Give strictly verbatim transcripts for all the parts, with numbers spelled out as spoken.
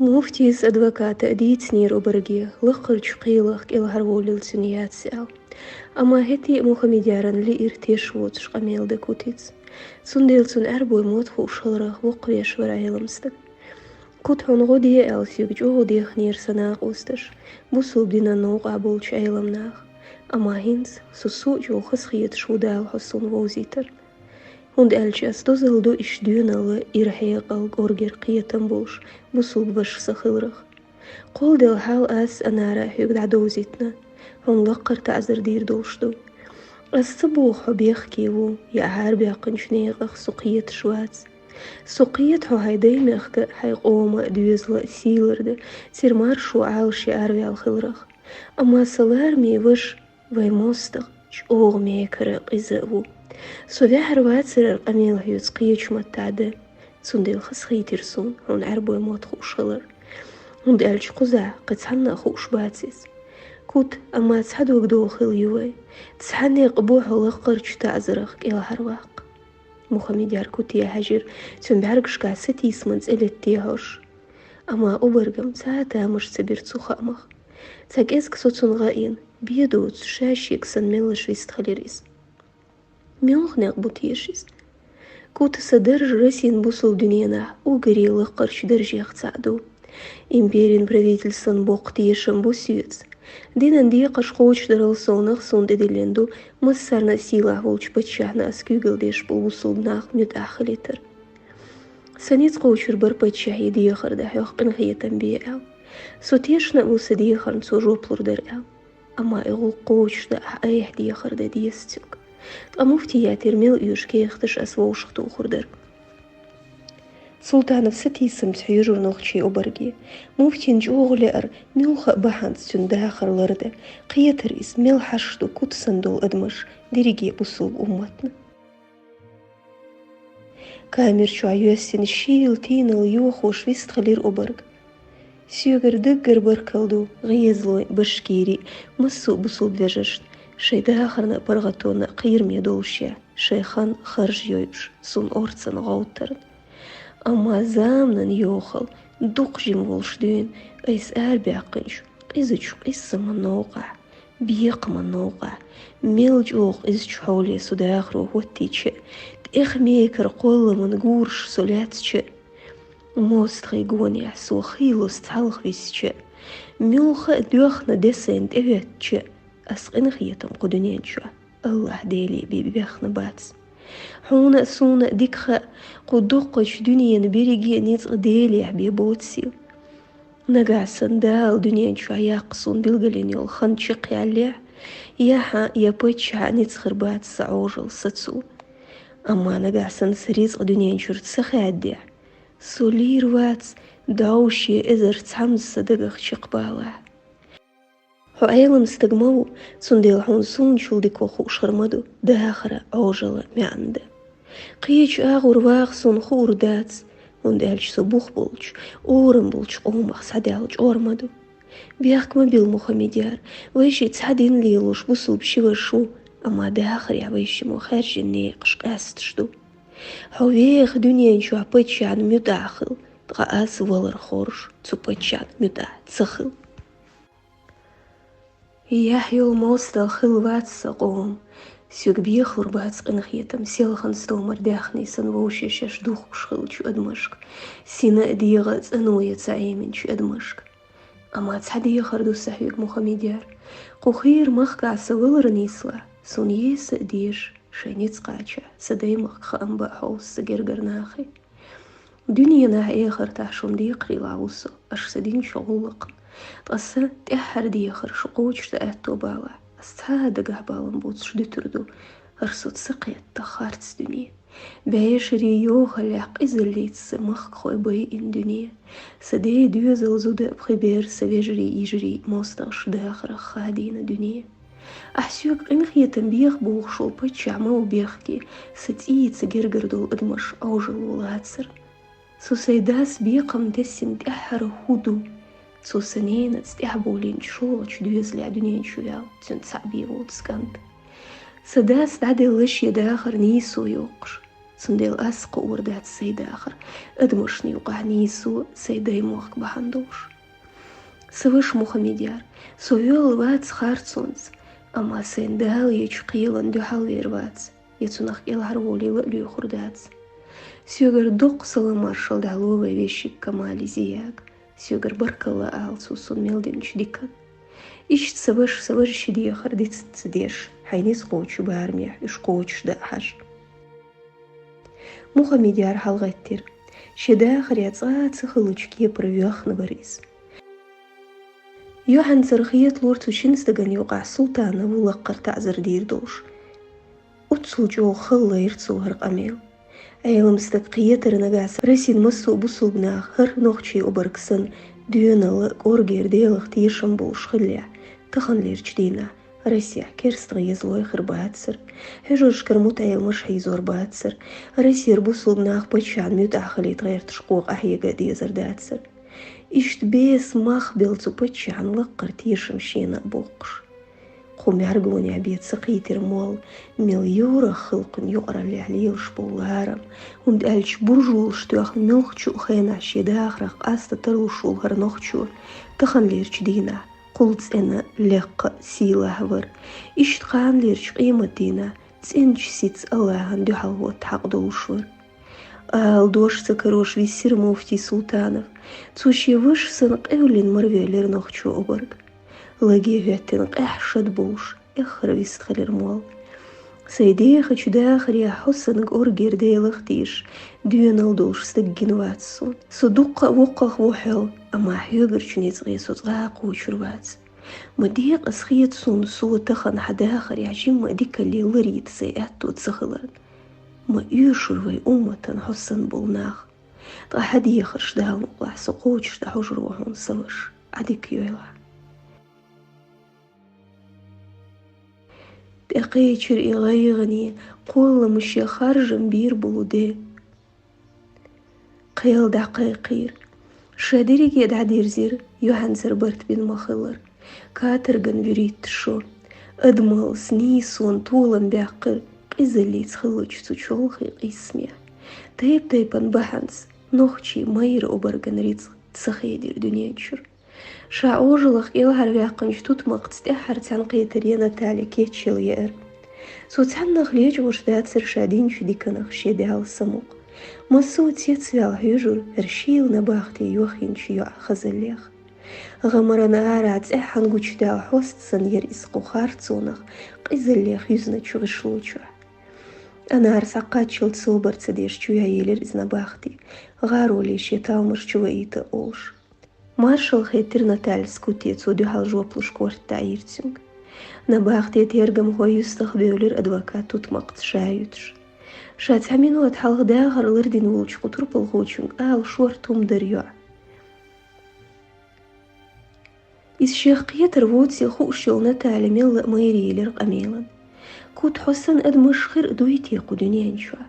Муфтийс адвоката дийцинера обарге, лакхарчу кхелах кӀелхьарволийла цуьнан яц аьлла. Амма хӀетте а Мухаммедярна лиира теш воцуш къамел дан Кутица. Цундела цунна Ӏаьрбойн мотт хууш хиларх воккхавеш вара Ӏелам стаг. Кута, хьуна гӀо де аьлла соьга чӀогӀа дехнера сан накъосташ, бусалба динан новкъахь болчу Ӏелам наха. Амма хӀинца со сов а чӀогӀа хазахеташ ву Дала хьо суна вовзийтар. ХӀунда аьлча ас дозалла ду иштта доьналла, ира хьекъал, кӀоргера кхетам болуш бусалба ваша сан хиларх. Кхолладелла хьал ас Анара хьоьга дӀадовзийтина, хьуна лаккхара таӀзар дийр долуш ду. Ас ца боху хьо бехке ву, я Ӏарбоьхкинчу некъах со кхеташ вац. Со кхета хьо хьайн даймехка а, хьайн къоман а доьзал а сийлар дан, церан маршо Ӏалашъян араваьлла хиларх. Амма сан лараме ваша вайн мостагӀа чӀогӀа мекара къиза а ву. Со ваьхьар вацара хӀара къамел хьоьца кхечу маттахь дан, цундела хазахийтира суна хьуна Ӏаьрбойн мотт хууш хилар. ХӀунда аьлча кхузахь кхин цхьанна а хууш бац иза. Кута, амма цхьа дог догӀу хила ю вайн. Цхьа некъ бу хьо лаккхарчу таӀзарах кӀелхьарваккха. Мухаммедяр Кутига хьаьжира, цуьнан бӀаьргашкахь сатийсаман цӀе летте хьожуш. Амма обаргана цхьа а тамаш ца бира цу хаамах. Цхьа кӀезиг со цунна гӀайина, бен доцуш, ша шега санна меллаша вистхилира иза. Муьлха некъ бу теша иза? Кута, сан дарж Россин бусалба дуьненахь уггаре лаккхарчу даржех цхьаъ ду. Империн правительстван боккха тешам бу соьца. Динан декхарш кхочушдарал совнах суна тӀедиллина ду, массарна а сийлахь волчу паччахьна ас куьйгалла деш болу бусалба нах муьтӀахь хилийтар. Сан ницкъ кхочур бара паччахье дехар дан хьох къинхетам бен аьлла. Со тешна а ву сан дехарна цо жоп лур дара аьлла. Амма и гӀуллакх кхочушдан ахь айхьа дехар дан деза цуьнга. Ткъа муфтиятера мел оьшу кехаташ ас вовшахтухур дара. Султанов сатийсамца хьоьжура нохчийн обарге. Муфтина чӀогӀа лаьара, муьлхха а бахьанца цуьнан дахар лардан. Кхетара иза, мел хьашт ду Кута санна долу адамаш дерриге бусалба умматна. Камер чохь йоьссина шийла тийналла йохош вистхилира обарг. Соьгара даггара баркалла ду гӀезалойн, башкирийн, массо а бусалба вежаршна, шайн дахарна а, паргӀатонна а кхераме долуш, шайн хан, харж йойуш, суна орцанна гӀовттарна. Амма заманан йохалла дукха жима волуш дуьйна айса арабаьккхинчу къизачу къийсаман новкъахь, бекхаман новкъахь, мел чӀогӀа къизачу хьоле со дахаро хӀоттийча а, тӀех мекара кхолламан гураш со лаьцча а, мостагӀийн гонехь со хийлаза цхьалха висча а, муьлхха а доьхна де сайна тӀехӀоьттича а, ас къинхетам кху дуьнен чохь АллахӀ-Деле бен бехна бац. Хьуна а, суна а дика хаьа, кху доккхачу дуьненан берриге а ницкъ Делехь бен боцийла. Нагахь санна Дала дуьнен чохь яккха суна билгалйина йолу хан чекхъяьллехь, я хьан, я паччахьан ницкъ хир бац сан Ӏожалла, сан цул. Амма нагахь санна сан рицкъ дуьнен чуьра ца хаьддехь, со лийр вац, дӀовше эзар цхьамза сан дагах чекхбалахь. Хьо Ӏелам стаг ма ву, цундела хьуна суначул дика хууш хир ма ду дахаран, Ӏожалан маьӀна дан. Кхечу агӀор ваха суна хуур дац, хӀунда аьлча со бух болчу, орам болчу къомах схьадаьлла чкъор ма ду. Бехк ма билла, Мухаммедяр, вайшиъ цхьа дин лелош бусалба ши ваша ву, амма дахарехь вайшиммо хаьржина некъаш къаьсташ ду. Хьо веха дуьнен чохь паччахьна муьтӀахь хила, ткъа ас валар хоржу цу паччахьна муьтӀахь ца хила. Яхь йолу мостагӀа хилла вац сан къоман. Соьга бехалур бац къинхетам селхана стомара даьхни санна вовшех шаьш духкуш хиллачу адамашка, сина а, дегӀа а цӀано ян ца Ӏеминчу адамашка. Амма цхьа дехар ду сан хьоьга, Мухаммедяр. Кху хийра махкахь сан валар нислахь, суна еса а деза шайн ницкъ кхача, сан даймахка хаам бан хьовса сан гергара нахе. Дуьненахь, эхартахь шуна декхарийлахь ву со, аша сан динчу гӀуллакхна. Ткъа сан тӀаьххьара дехар шу кхочушдан аьтто балахь, ас цхьа а дагахь балам боцуш дуьтур ду хӀара со ца кхетта харц дуьне. БӀешерийн йохаллехь къизаллица сан махкахой байина дуьне. Сан ден доьзал зуда а пхи бер, сан вежарий, йижарий, мостагӀаш дахарах хадийна дуьне. Ахь соьга къинхетам беха бохуш волу паччахь ма ву бехке, сан цӀийца гергара долу адамаш Ӏожалло лацарна. Со сайн дас бекхам тесна тӀаьххьара хӀун ду? Цо сан ненаца тӀаьхьаболийначу шолгӀачу доьзалехь дуьнен чу ваьлла, цуьнан цхьаъ бен воцу кӀант. Сан дас дӀаделла шен дахар нийсо йоккхуш, Цундела ас кхуур дац сай дахар, адамашна юкъахь нийсо сай дай мохк бахьана долуш. Сан ваша Мухаммедъяр, со воьлла вац харцонца, амма сайна Дала ечу кхелан дуьхьал вер вац, я цунах кӀелхьарволийла а лоьхур дац. Соьгара доккха салам-маршалла дӀало вай вешин Камали Зияга, соьгара баркалла ала цо суна мел динчу диканна. Иштта сан ваша, сан важа ши дехар дицаца деш, хьайн ницкъ кхочу барамехь уьш кхочушдан а хьажа. Мухаммедъяр хьалагӀаттира. Шен дахарехь цкъа а ца хиллачу кепара воьхна вара иза. Юьхьанцара хеталора цу шина стагана юкъахь Султанов ву лаккхара таӀзар дийр долуш. Оццул чӀогӀа хала лайра цо хӀара къамел. Ӏелам стаг кхетара нагахь санна Россин массо а бусулба наха хӀара нохчийн обарг санна, доьналла а, кӀоргера Делах тешам болуш хиллехь, таханлерчу дийнахь Россехь керста гӀезалой хир бацара, хьуьжаршкара мутаӀеламаш хьийзор бацара, Россера бусулба нах паччахьна муьтӀахь хилийта гӀерташ кхо къахьега а дезар дацара. Иштта беса мах белла цу паччахьна лаккхара тешам шена а боккхуш. Кху мӀаьргонехь бен ца кхийтира молла, мел юрах хилла кхуьнан юкъараллехь лелаш болу ларам, хӀунда аьлча буржалш тоьхна муьлххачу а хенахь шен дахарх къаста тарлуш волу хӀара нохчо таханлерчу дийнахь кхул цӀена, лекха а, сийлахь а вара. Иштта кханалерчу къематдийнахь цӀеначу сица АллахӀан дуьхьал хӀотта хьакъ долуш вара. Ала дош ца карош виссира муфтий Султанов. Цо шен ваша санна къевлина маравелира нохчо обарг. Лаге хӀоьттина къаьхьа шад болуш, эххар вистхилира молла. Сайн дехачу дахарехь хьо санна кӀоргера Делах тешаш, доьналла долуш стаг гина вац суна. Со дуккха а воккхах ву хьол, амма хьоьгарчу ницкъе со цкъа а кхочур вац. Ма декъаза хета суна со тахана хьан дахарехь жимма а дикалле ларийта сайн аьтто ца хиларна. Ма оьшур вай умматан хьо санна болу нах. Ткъа хьан дехарш Дала мукъалахь со кхочушдан хьожур ву хьуна, сан ваша, Ӏа дика йойла. ТӀекхечира и гӀайгӀане, кхолламашъе харжам бийр болу де. Кхел дӀакхайкхийра. Ша дерриге дӀадирзира, юьхьанцара барт бина ма-хиллара. Каторган вуьрхӀитта шо. Адамаллас нийсонан толам баьккхира, къизаллица хиллачу цу чолхе къийсамехь. Тайп-тайпана бахьанца нохчийн майра обарган рицкъ ца хедира дуьнен чуьра. Ша Ӏожаллах кӀелхьарваьккхинчу тутмакхца тӀаьххьара цхьаьна кхетаре Наталья кечъяла еара. Цо цхьаннах лечкъош дацара ша динчу диканах шен Дала самукъа. Массо а цецваьлла хьоьжура хӀара шийла набахте йохйинчу йоӀан хазаллех. ГӀамаран арахь цӀеххьана гучудаьлла хьоста санна яра иза кху харцонах, къизаллех юьзначу гӀишло чохь. Анара схьакхаччалц собар ца деш чу яйелира иза набахте, гӀароле шен талмаш чу ваийта а олуш. Маршалла хеттира Натальяс Куте, цо дуьхьал жоп луш корта дӀаийра цуьнга. Набахте тергамхой юьстах бевлира адвокат тутмакхца ша юьтуш. Ша цхьа минот хьалха дахар лардина волчу кху турпалхочуьнга ала шорта хӀума дара йоӀа. Иза шех кхетар воций хууш йолу Наталья мелла а майра елира къамелан. Кута, хьо санна адамаш хир а дуй те кху дуьнен чохь?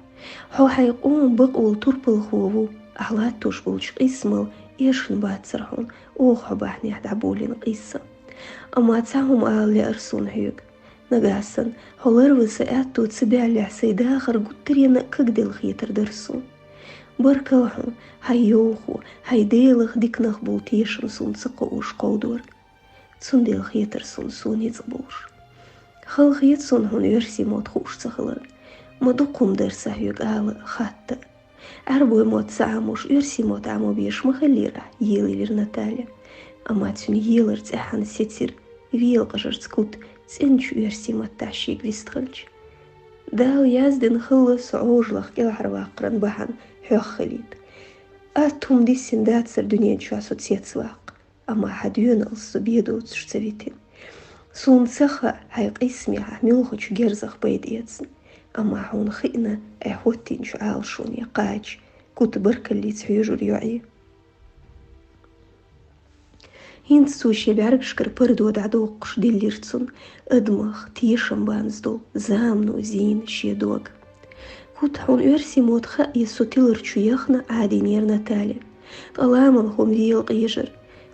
Хьо хьайн къоман бакъволу турпалхо ву, ахь латтош болчу къийсамал эшна бацара хьуна, оха хьо бахьанехь дӀаболийна къийсам. Амма цхьа хӀума ала лаьара суна хьоьга. Нагахь санна, хьо ларван сан аьтто ца баьллехь, сайн дахар гуттаренна а кагделла хетар дара суна. Баркалла хьуна, хьайн йовхо, хьайн Делах диканах болу тешам суна ца кхоош кховдорна. Цундела хетара суна со ницкъ болуш. Хала хета суна хьуна оьрсийн мотт хууш ца хиларна. Ма дукха хӀума дара сан хьоьга ала а, хатта а. Ӏаьрбойн мотт ца Ӏамош, оьрсийн мотт Ӏамо безаш ма хиллера ахь, елаелира Наталья. Амма цуьнан елар цӀеххьана сецира, велакъажарца Кута цӀеначу оьрсийн маттахь шега вистхилча. Дала яздина хилла со Ӏожаллах кӀелхьарваккхаран бахьана хьох хилийта. Атта хӀума диссина дацара дуьнен чохь со цецваккха. Амма хьан доьналлас со бен доцуш ца витина. Суна ца хаьа, хьайн къийсамехь ахь муьлхачу герзах пайда эцна. Амма хьуна хиъна, ахь хӀоттийначу Ӏалашоне кхача, Кута баркаллица хьоьжура йоӀе. ХӀинца цо шен бӀаьргашкара пардо дӀадоккхуш диллира цунна адамах тешам баьнза долу, замано зийна шен дог. Кута, хьуна оьрсийн мотт хаьа, иза со тилар чу яхна, Ӏадийнера Наталья. Ткъа ламанхо-м велакъежар.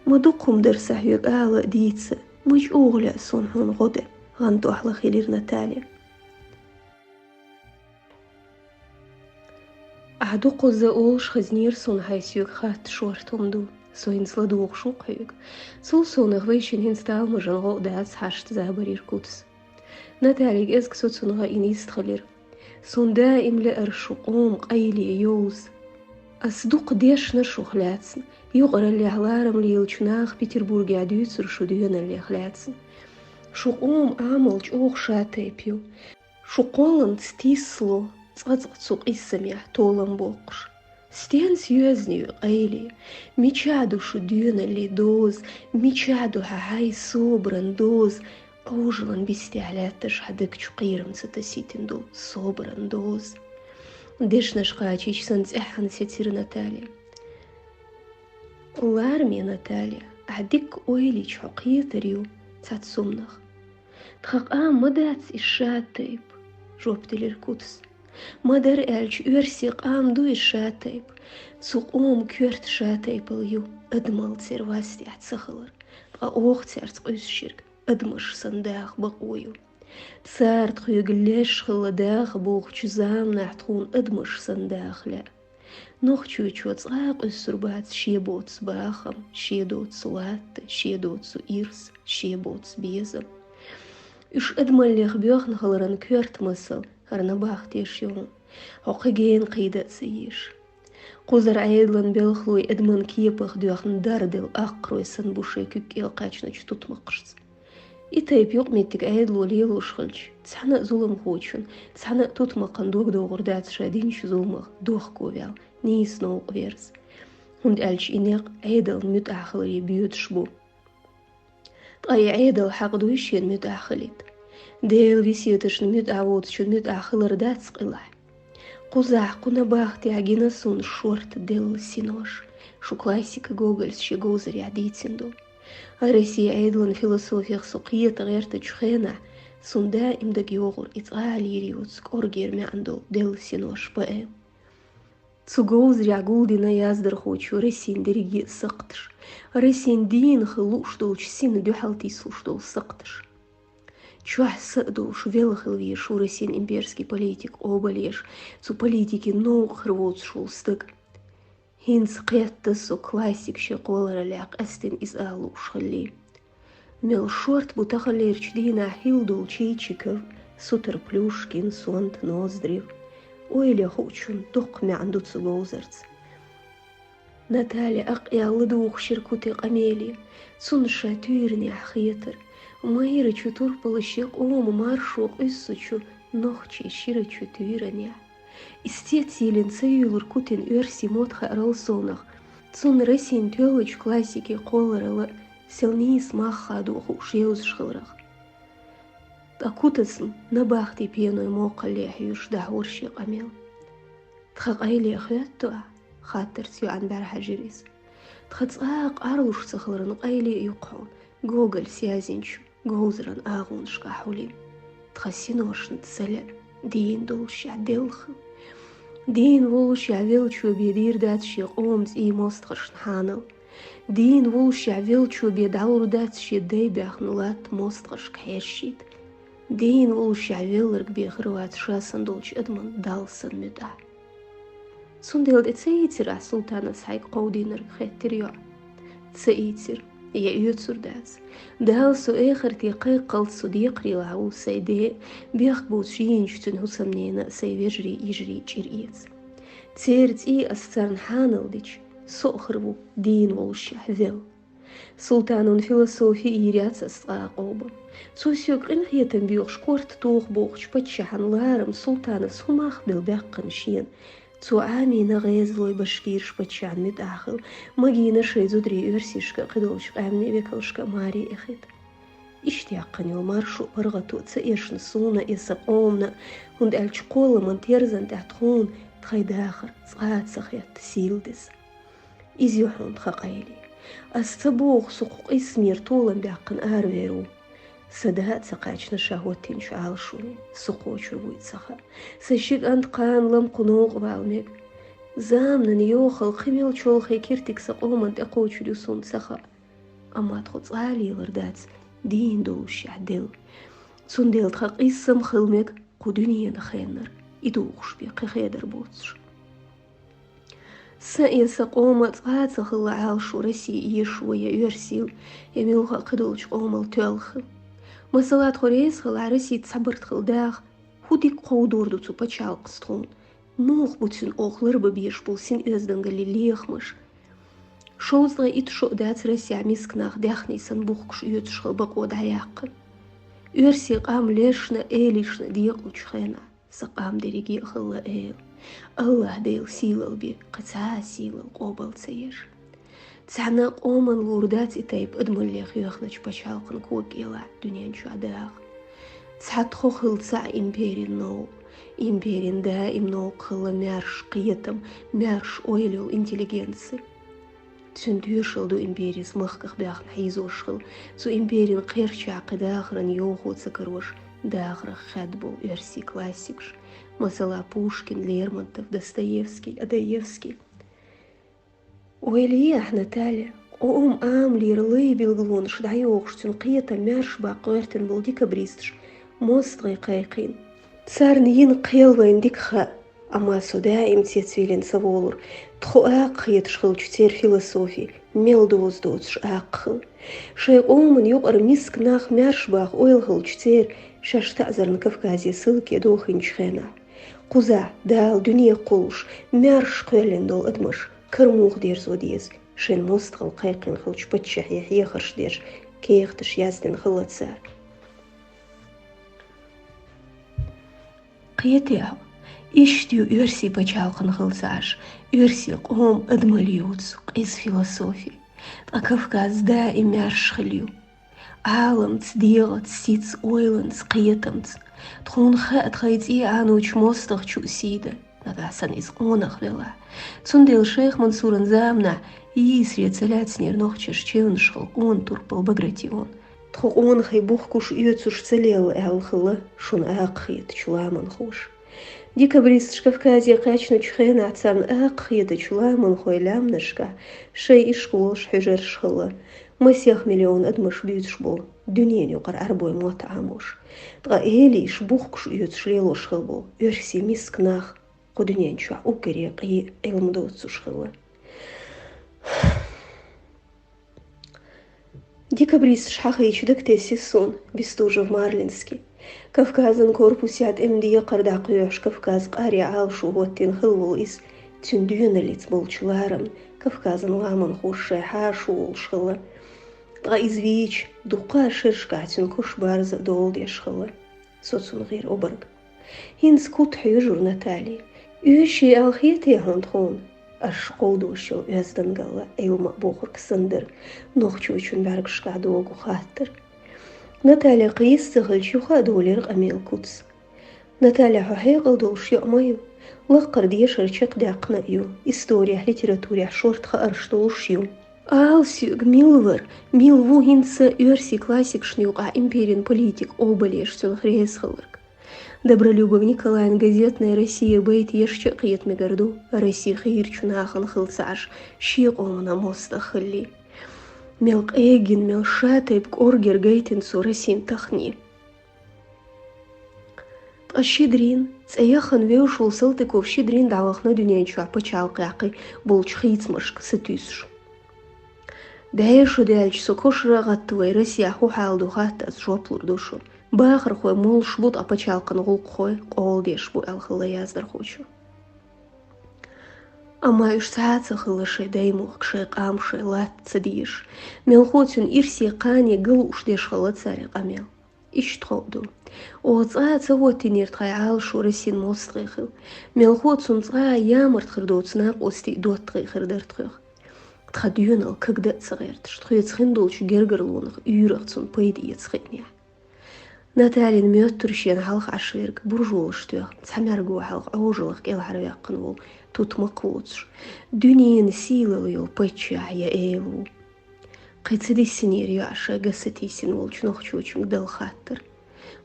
Ма дукха хӀума дара сан хьоьга ала а, дийца а, ма чӀогӀа лаьа суна хьуна гӀо дан, гӀантохь лахийлира Наталья. Ахьа дукхаза олуш хезнера суна хьай соьга хатта шортта хӀума ду. Со хӀинца ладугӀуш ву-кх хьоьга. Цул совнах вайшинна хӀинца талмажан гӀо а дац хьашт забарера куц. Наталья, кӀезиг со цунах гӀайина йистхилира. Суна даим лаьара шу къоман къайле йовза. Ас дукха дешнера шух лаьцна, юкъараллехь ларам лелачу наха Петербургехь дуьйцура шу доьналлех лаьцна. Шу къоман Ӏамал чӀогӀа шатайпа ю. Шу кхолланца тийсало, цкъа-цкъа цу къийсамехь толам боккхуш. Стенца йоьзна ю и къайле? Мичахь ду шу доьналлин доза, мичахь ду хьан хьайн собаран доза, Ӏожалан бистехь лаьтташ хьан даг чу кхерам ца тасийтина долу собаран доза? Дешнаш кхачийча санна цӀеххьана сецира Наталья. Лараме, Наталья, ахьа дикка ойла йича хьо кхетар ю цхьацца хӀуманах. Тхан къам ма дац иза шатайпа, жоп делира куц. Ма-дарра аьлча, оьрсийн къам ду иза шатайпа. Цу къоман коьрта шатайпал ю адамалла церан вастехь ца хилар, ткъа оха цаьрца къуьйсуш ерг адамаш санна даха бакъо ю. Цара тхоьга леш хилла даха бохучу заманахь тхуна адамаш санна даха лаьа. Нохчочо цкъа а къуьссур бац шен боцу бахам, шен доцу латта, шен доцу ирс, шен боцу безам. Уьш адамаллех боьхна хиларан коьрта масал хӀара набахтеш ю хьуна. Хьо кхин гена кхийда а ца езаш. Кхузара Ӏедалан белхалой адаман кепах доьхна дарделла аккхарой санна бу шайн куьг кӀел кхаьчначу тутмакхашца. И тайпа юкъаметтиг Ӏедало лелош хилча, цхьана а зуламхочун, цхьана а тутмакхан дог догӀур дац ша динчу зуламах дохко ваьлла, нийса новкъа верза. ХӀунда аьлча и некъ Ӏедална муьтӀахь хиларе боьдуш бу. Ткъа и Ӏедал хьакъ дуй шена муьтӀахь хилийта? Делан весеташна муьтӀахь воцучун муьтӀахь хилар дац къилахь. Кхузахь, кху набахтехь гина суна шортта делла синош, шу классика Гогольс шен говзарехь дийцина долу. Россин Ӏедалан философех со кхета гӀертачу хенахь, суна даим дага йогӀура и цкъа а лийр йоцу кӀоргера маьӀна долу делла синош поэма. Цу говзарехь гулдина яздархочо Россин дерриге а сакхташ, Россин дийна хила лууш долчу сина дуьхьал тийсалуш долу сакхташ. Чохь са а долуш велла хила везаш ву Россин имперский политика къобалъеш, цу политикин новкъа хир воцуш волу стаг. ХӀинца кхетта со классик шен кхоллараллехь къаьсттина иза ала лууш хилли. Мел шортта бу таханлерчу дийнахь хилла долу Чичиков, Сутар Плюшкин, Сонта Ноздрев. Ойла хуучун доккха маьӀна ду цу говзарца. Наталья акъяла ладугӀуш йира кутин къамеле. Цунна ша туьйранехь хетара. Майрачу турпала шен къоман маршо къуьссучу нохчийн ширачу туьйранехь. И стец йиллина ца юьйлура кутин оьрсийн мотт хаарал совнах, цунна Россин тоьллачу классикин кхолларалла сел нийса мах хадо хууш йовзаш хиларах. Ткъа кутасна набахти пеной мокхалле хьуьйсуш дӀахьора шен къамел. Тхан къайле хоьтту ахь? — хаттарца йоӀана бӀаьра хьаьжира иза. Тхан цкъа а къарлуш ца хиларан къайле а ю-кх хьуна, Гогольс язйинчу говзаран агӀонашкахь хьулйина. Тхан синошна ца лаьа дийна доллушехь делла хила. Дийна воллушехь веллачо бен дийр дац шен къоман цӀий мостагӀашна хьанал. Дийна воллушехь веллачо бен дӀалур дац шен дай баьхна латта мостагӀашка хьершийта. Дийна воллушехь велларг бен хир вац ша санна долчу адаман Далла санна муьтӀахь. Цундела тӀе ца ийцира ахь Султанас хьайга кховдийнарг? — хеттира йоӀа. Ца ийцира. Я оьцур дац. Дала со эхарте кхайкхалц со декхарийлахь ву сайн ден а, бехк боцуш йийначу цуьнан хӀусамненан а, сайн вежарий, йижарий чӀир эца. Церан цӀий ас царна хьанал дича, со а хир ву дийна воллушехь велла. Султанан философи йийр яц ас цкъа а къобал. Цо соьга къинхетам боьхуш, корта тоха бохучу паччахьан ларам Султанас хӀун мах белла баьккхина шена? Цо Ӏамийна гӀезалой башкираш паччахьна муьтӀахь хила, магийна шайн зударий оьрсашка а, кхидолчу къаьмнийн векалшка а маре эхийта. Иштта яьккхина йолу маршо а, паргӀато а ца эшна суна а, я сан къомана а, хӀунда аьлча кхолламан терзан тӀехь тхуна тхайн дахар цкъа а ца хетта сийла деза. Иза ю хьуна тхан къайле. Ас ца боху, со кху къийсамера толам баьккхина аравер ву. Сан да а ца кхаьчна ша хӀоттийначу Ӏалашоне, со кхочур вуй ца хаьа. Сан ши кӀант кхана лама кху новкъа вала мега. Заманан йохалла кхин мел чолхе киртиг сан къоман тӀекхочур ю суна ца хаьа. Амма тхо цкъа а лелар дац дийна доллушехь делла. Цундела тхан къийсам хила мега кху дуьненан хеннара, и духуш бен кхин хедар боцуш. Сан я сан къоман цкъа а ца хилла Ӏалашо Россе эшаво, я оьрсийла, я муьлхха а кхыдолча къомал тоьлла хила. Масала, тхо реза хилахь Россе цхьа барт хила даха, хӀун дика кховдор ду цу пачхьалкхаца тхона? Муха бу цуьнан оха ларбан безаш бола син оьздангаллин лехамаш? Шовзткъе итт шо дац Россехь миска нах даьхни санна бухкуш оьцуш хила бакъо дӀаяьккхина. Оьрсийн къам лешна, элийшна декъалчу хенахь, сан къам дерриге а хилла эла. АллахӀ-Дела сийлалла бе, кхин цхьа а сийлалла къобал ца еш. Цхьана къоман лур дац и тайпа адамаллех йоьхначу пачхьалкхан кога кӀелахь дуьнен чохь даха. Цхьа тхо хилла ца Ӏа империн новкъа. Империн даим новкъа хилла маьрша кхетам, маьрша ойла йолу интеллигенци. Цуьнан тоьшалла ду империс махках баьхна хьийзош хила, цу империн кхерчахь кхин дахаран йовхо ца карош, дахарах хаьдда болу оьрсийн классикаш, масала, Пушкин, Лермонтов, Достоевский, Одоевский. Ойла е ахь, Наталья, къоман амалера лай билгалонаш дӀайохуш, цуьнан кхетам маьрша баккха гӀоьртина болу декабристаш мостагӀий кхайкхийна. Царна йина кхел вайна дика хаьа, амма со даим цецвийлина ца волура, тхо акха хеташ хилча, церан философи мел доза доцуш акха хила. Шайн къоман юкъара миска нах маьрша баха ойла хилча церан, шаьш таӀзарна Кавказе ссылке дохийначу хенахь. Кхузахь, Дала дуьне кхуллуш, маьрша кхоьллина долу адамаш кара муха дерзо деза, шайн мостагӀалла кхайкхина хилча паччахье хьехарш деш, кехаташ яздина хилла цара. Кхетий хьо, иштта ю оьрсийн пачхьалкхана хилла ца Ӏаш, оьрсийн къоман адамалла юцу, къиза философи. Ткъа Кавказ даим маьрша хилла ю. Ӏаламца, дегӀаца, сица, ойланца, кхетамца. Тхуна хаьа тхайн цӀий Ӏаночу мостагӀчун а сий дан, нагахь санна иза къонах велахь. Цундела Шайх Мансуран заманахь йийсаре ца лаьцнера нохчаша чевнаш хилла къона турпал Багратион. Тхо къонахий бухкуш оьцуш ца лелла аьлла хилла шуна акха хетачу ламанхоша. Декабристаш Кавказе кхаьчначу хенахь царна акха хетачу ламанхойн лаьмнашкахь шайн ишка волуш хьуьжарш хилла. Масех миллион адамаш буьйцуш болу дуьненан юкъара Ӏарбойн мотт Ӏамош. Ткъа элийша бухкуш оьцуш лелош хилла болу оьрсийн миска нах кху дуьнен чохь уггаре къен Ӏилма доцуш хилла. Декабристаш хьахийча дага тесира суна Бестужев-Марлинский. Кавказан корпусехь тӀеман декхар дӀакхоьхьуш, Кавказ къаре Ӏалашо хӀоттийна хилла волу иза, цуьнан доьналлица болчу ларамна Кавказан ламанхоша шайн хьаша волуш хилла. Ткъа иза вийча, дуккха а шерашкахь цуьнан куш барза а дола деш хилла. Со цунна гӀира обарг. ХӀинца кута хьоьжура Натали. Оьший аьлла хетий хьуна тхуна? Аша кховдош йолу оьздангалла, Ӏилма а бохург санна дара нохчочун бӀаьргашкахь догу хаттар. Наталья кхийса ца хилча, юха а долийра къамел куц. Наталья, хьо хьекъал долуш йоӀ ма ю. Лаккхара дешар чекхдаьккхина а ю, исторехь, литературехь шорта хаарш долуш ю. Ала соьга, мила вара, мила ву хӀинца оьрсийн классикашна юкъахь империн политика къобалъеш, цунах реза хилларг? Добролюбов Николайн газетная «Россия» байт ешча а кхета мегар ду, Росси хийрачу нахана хилла ца Ӏаш, шен къомана мостагӀа хилли. Мел къеггина, мел ша тайпа кӀоргера гайтина цо Россин тахане. Ткъа Щедрин, цӀе яхана вевзаш волу Салтыков Щедрин дӀавахана дуьнен чохь пачхьалкх яккхий болчу хийцамашка сатуьйсуш. БӀе шо даьлча со кошара а гӀаттавай, Россехь хӀун хьал ду хатта ас жоп лур ду шуна. Бахархой молуш бу, ткъа пачхьалкхан гӀуллакххой къола деш бу, аьлла хилла яздархочо. Амма уьш цхьа а ца хилла шайн даймохк, шайн къам, шайн латта ца дезаш. Мелхо цуьнан ирсе кхане галуш деш хилла цара и къамел. Иштта ховду. Оха цкъа а ца хӀоттийнера тхайн Ӏалашо Россин мостагӀий хила. Мелхо цунна цкъа а ямарт хир доцу накъостий доттагӀий хир дара тхох. Тхан доьналла кагда а ца гӀерташ, тхоьца хин долчу гергарлонах, уьйрах цунна пайда эца хиънехь. Наталин моьттура шена хьалха Ӏаш верг, буржолаш тоьхна, цхьа мӀаьрго хьалха Ӏожаллах кӀелхьарваьккхина волу тутмакх воцуш, дуьненан сийлалла йолу паччахь я эла ву. Кхин ца диссинера йоӀ шайн ган сатийсина волчу нохчочуьнга дала хаттар,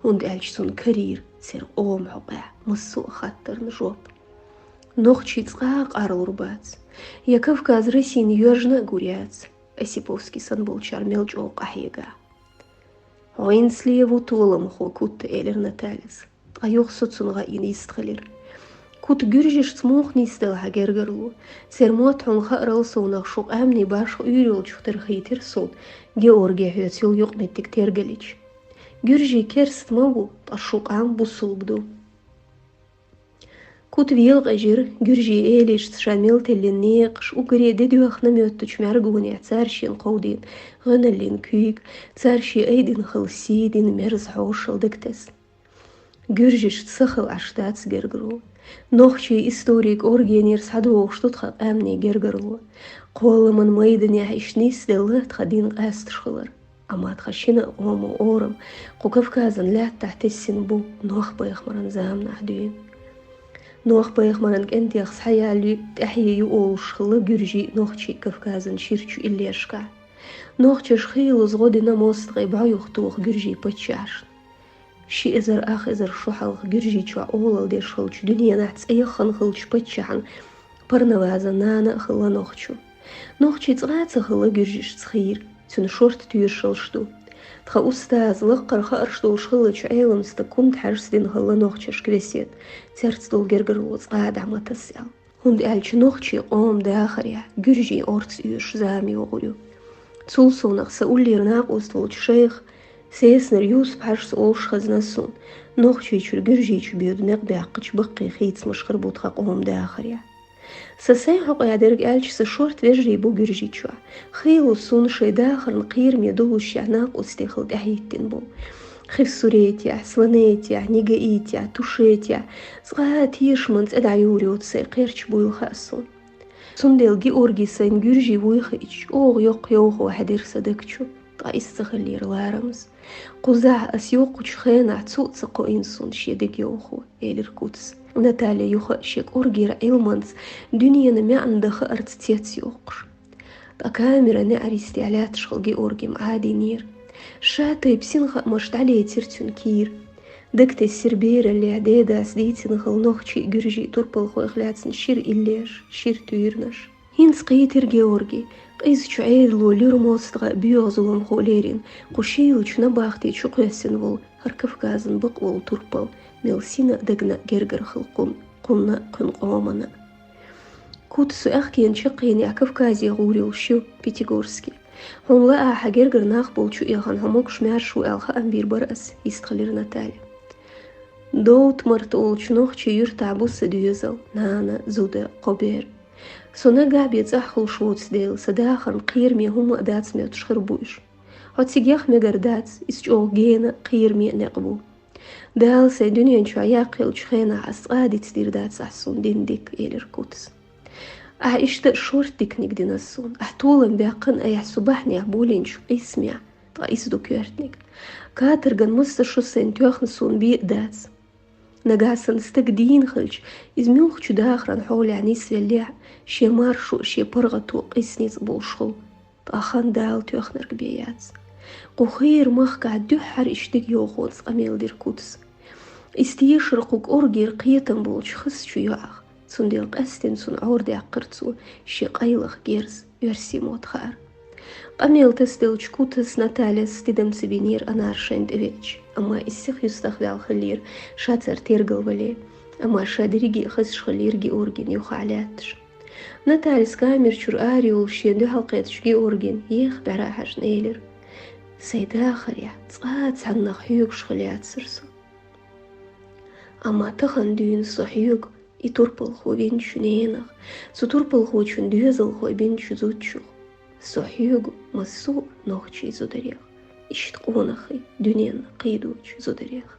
хӀунда аьлча цунна карийра церан къоман хьокъехь массо а хаттарна жоп. Нохчий цкъа а къарлур бац, я Кавказ Россина йоьжна а гур яц, Осиповский санна болчара мел чӀогӀа къахьегахь. ХӀинцале ву толамхо Кутта, элира Натальяс. Ткъа юха со цунна гӀайина йистхилира. Кута гуьржашца муха нийсделла хьа гергарло? Церан мотт хьуна хаарал совнах, шу къаьмнийн башха уьйр йолчух тера хийтира суна, Георгий, хьоьца йола юкъаметтиг тергалйича. Гуьржий керста ма бу, ткъа шун къам бусалба ду. Кута велакъежира, гуьржийн элешца ша мел теллина некъаш, уггаре де доьхна моьттача мӀаьргонехь цара шена кховдийна гӀоьналлин куьйга, цара шен айдина хала сий дина мерза хьошалла дагатесна. Гуьржашца са хила Ӏаш дац гергарло. Нохчийн историн кӀоргенера схьадогӀуш ду тха къаьмнийн гергарло. Кхолламан майданехь иштта нийсделла тха дин къаьсташ хилар. Амма тха шина а къомо орам кху Кавказан лаьттахь тесна бу Нох-пайхамаран заманахь дуьйна. Нох-пайхамаран кӀентех схьаяллалц тӀаьхье ю олуш хилла гуьржийн, нохчийн Кавказан ширачу иллешкахь. Нохчаша хийлаза гӀо дина мостагӀийн бӀо юхатоха гуьржийн паччахьашна. Ши эзар ах эзар шу хьалха Гуьржийчохь олалла деш хиллачу дуьненахь цӀе яххана хиллачу паччахьан Парнавазан нана а хилла нохчо. Нохчий цкъа а ца хилла гуьржашца хийра, цуьнан шортта тоьшаллаш ду. Тхан устаза лаккхара хаарш долуш хиллачу Ӏеламстага Кунта-Хьаьжас дина хилла нохчашка весет, цаьрца долу гергарло цкъа а дӀа ма таса аьлла. ХӀунда аьлча нохчийн къоман дахарехь гуьржийн орца оьшуш зама йогӀур ю. Цул совнах сан уллера накъост волчу шайх Сеснара Юсуп-Хьаьжас олуш хезна суна, Нохчийчуьра Гуьржийчу боьду некъ баьккхича баккхий хийцамаш хир бу тхан къоман дахарехь. Сан сайн хьокъехь дерг аьлча, сан шортта вежарий бу Гуьржийчохь. Хийла суна шайн дахарна кхераме долушехь накъостий хила тӀаьхьахӀиттина болу. Хиссуретехь, Сванетехь, Негаитехь, Тушетехь, цкъа а тешаман цӀе дӀайовр йоцу сайн кхерча буйла хаьа суна. Цундела Георгий сайна гуьржий вуй хиъча, чӀогӀа йоккха йовхо хьаьдира сан даг чу, ткъа иза ца хиллера ларамаза. Кхузахь ас йоккхучу хенахь цо а ца кхоийна суна шен дега йовхо, элира Кутас, Наталья юха а шен кӀоргера Ӏилманца, дуьненан маьӀна дан хаарца цец йоккхуш. Ткъа камеран неӀаристехь лаьтташ хилла Георгий ма Ӏадийнера. Ша тайпа синхаамаш дӀалецира цуьнан кийра. Дагатессира бераллехь дедас дийцина хилла нохчий, гуьржий турпалхойх лаьцна шира иллеш, шира туьйранаш. ХӀинца кхийтира Георгий, къизачу Ӏедало луьра мостагӀа а боьха зуламхо лерина, кху шийлачу набахти чу кхоьссина волу хӀара Кавказан бакъ волу турпал мел сина а, дагна а гергара хила кхунна, кхунна а, кхуьнан къомана а. Кутас аьхкенан чаккхенехь Кавказе гӀур йолуш ю, Пятигорске. Хьуна лаахь, хьан гергара нах болчу эхана хьо могуш-маьрша ву аьлла хаам бийр бара ас, йистхилира Наталья. Довтмарт олучу нохчийн юьртахь бу сан доьзал, нана, зуда, кхо бер. Со наггахь бен цӀахь хуьлуш воцу дела, сан дахарна кхераме хӀумма а дац моьттуш хир бу уьш. Хьо цига яха мегар дац, иза чӀогӀа гена а, кхераме а некъ бу. Дала сайн дуьнен чохь яккхаеллачу хенахь ас цкъа а дицдийр дац ахь суна дина дика, элира Кутас. Ахь иштта а шортта диканиг дина суна. Ахь толам баьккхина айхьа со бахьанехь болийначу къийсамехь, ткъа иза ду коьртаниг. Каторган массо а шо сайна тоьхна суна бен а дац. Нагахь санна стаг дийна хилча, иза муьлххачу дахаран хьолехь нисвеллехь а, шен маршо а, шен паргӀато а къийса ницкъ болуш хуьлу. Ткъа хан Дала тоьхнарг бен яц. Кху хийра махкахь дуьххьара иштта дика йовхонца къамел дира Кутас. Иза тешара кху кӀоргера кхетам болчу хазачу йоӀах, цундела къаьсттина цунна Ӏор даьккхира цо шен къайлаха герз, оьрсийн мотт хаара. Къамел тасаделча Кутас Натальяс тидам ца бинера Анар шайна тӀевеача, амма иза сиха юьстах ваьлла хиллера, ша цара тергалвале, амма ша дерриге а хезаш хиллера Георгийна юххехь лаьтташ. Натальяс камер чуьра арайолуш шена дуьхьал кхеттачу Георгийна еха бӀаьра а хьаьжна элира: «Сайн дахарехь цкъа а цхьаннах хьоьгуш хила яцара со. Амма тахана дуьйна со хьоьгу и турпалхо винчу ненах, цу турпалхочун доьзалхой бинчу зудчух. Со хьоьгу массо а нохчийн зударех, иштта къонахий дуьненна кхийдочу зударех».